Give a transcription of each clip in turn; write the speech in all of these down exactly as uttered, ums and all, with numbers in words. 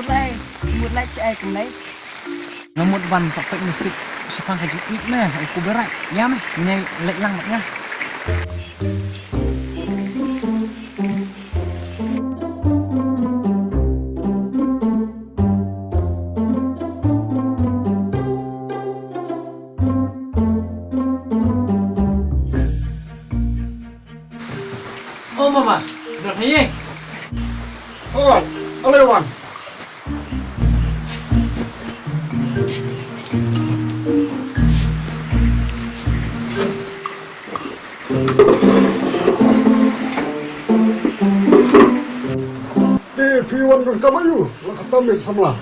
Lai, mut lai shi ai kumne. Nga mut ban pek pek musit shaphang ka jingïeit me, u Kuberai. Ïa me, ngin leit lang bad nga. O mama, don ha ïing. O, ale wan. Te phi wan donkam aïu, la kata me samla.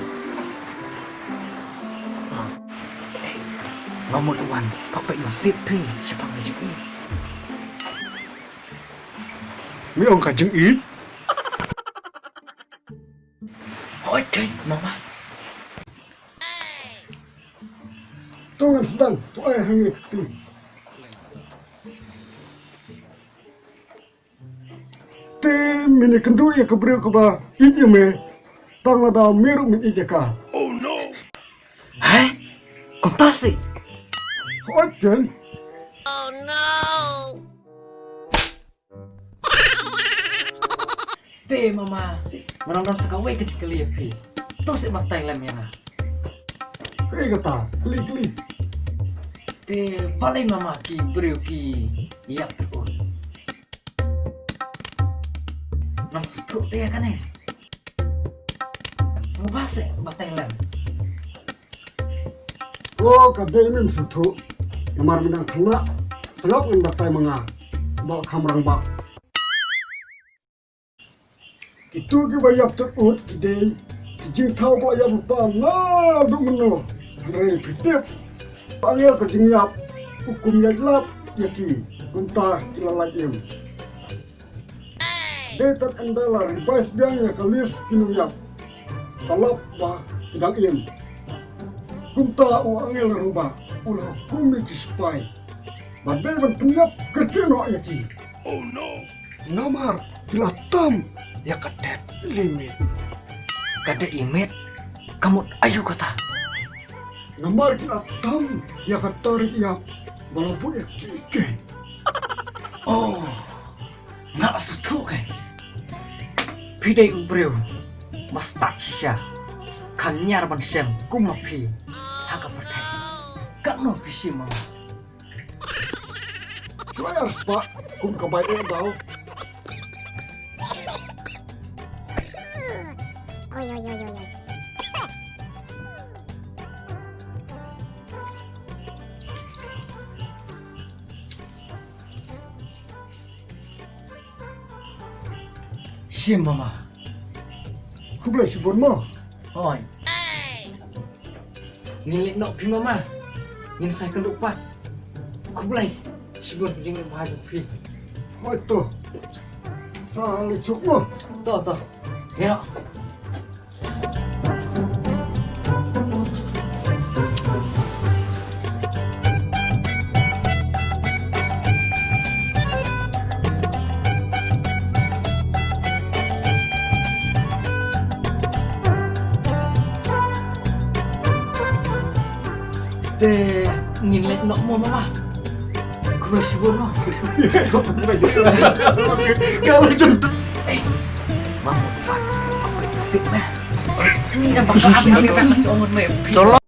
Nga mut wan pek pek musit phi shaphang ka jingïeit. Me ong ka jingïeit? Hooid, hooid, mama. To ngan sdang, to ai hangne ka kti. Te men ïakynduh ïa ka briew kaba ïeit ïa me, tang lada me ruh men ïeit ïa ka. Hai, kumta seh. Hooid ken. Te mama, nga nang don sa kawei ka jingkylli ïa phi. To seh batai lem ïa nga. Kylli kata, kylli, kylli. Te balei mama ki briew ki ïap tyrut? Ngam sngewthuh te ïa kane. Sngewbha seh batai lem. Ko ka dei mem sngewthuh. Namar me dang khynnah, sngap ngan batai ma nga. Ba kham rangbah. Kito kiba ïap tyrut ki dei ki jingthaw ba ïap lypa naduh mynno. Hynrei phi tip, angel ka jingïap u kum ïaid lap ïa ki, kumta ki la lait im. Dei tad ynda la revise biang ïa ka list ki nongïap, sa lap ba ki dang im. Kumta u angel ruh ba u la hukum ïa ki sipai ba dei ban pynïap kyrkieh noh ïa ki. Namar ki la tam ïa ka debt limit. Ka debt limit? Ka mut aïu kata? Namar ki la tam ïa ka tarik ïap ba la buh ïa ki. Oh, nga la sngewthuh kein. Phi dei u briew ba stad shisha, kham ñiar ban shem kum ma phi ha ka pyrthei. Katno phi shim ma nga? Shu ai ar spah kum ka bai eh daw. Oi, oi, oi, oi, oi. Shim mama. Khublei shibun mo. Hooid. Ngin leit noh phi mama. Ngin sa ïakynduh pat. Khublei shibun ka jingleit bha jong phi. Hooid to. Sa leit suk mo. To to. Ngin noh. Te ngin leit noh mo mama. Khublei shibun mo. Ka la jong tu. Eh, mama, apa itu sih meh? Ini yang bakal habis, habis, habis, habis, habis. Tolong.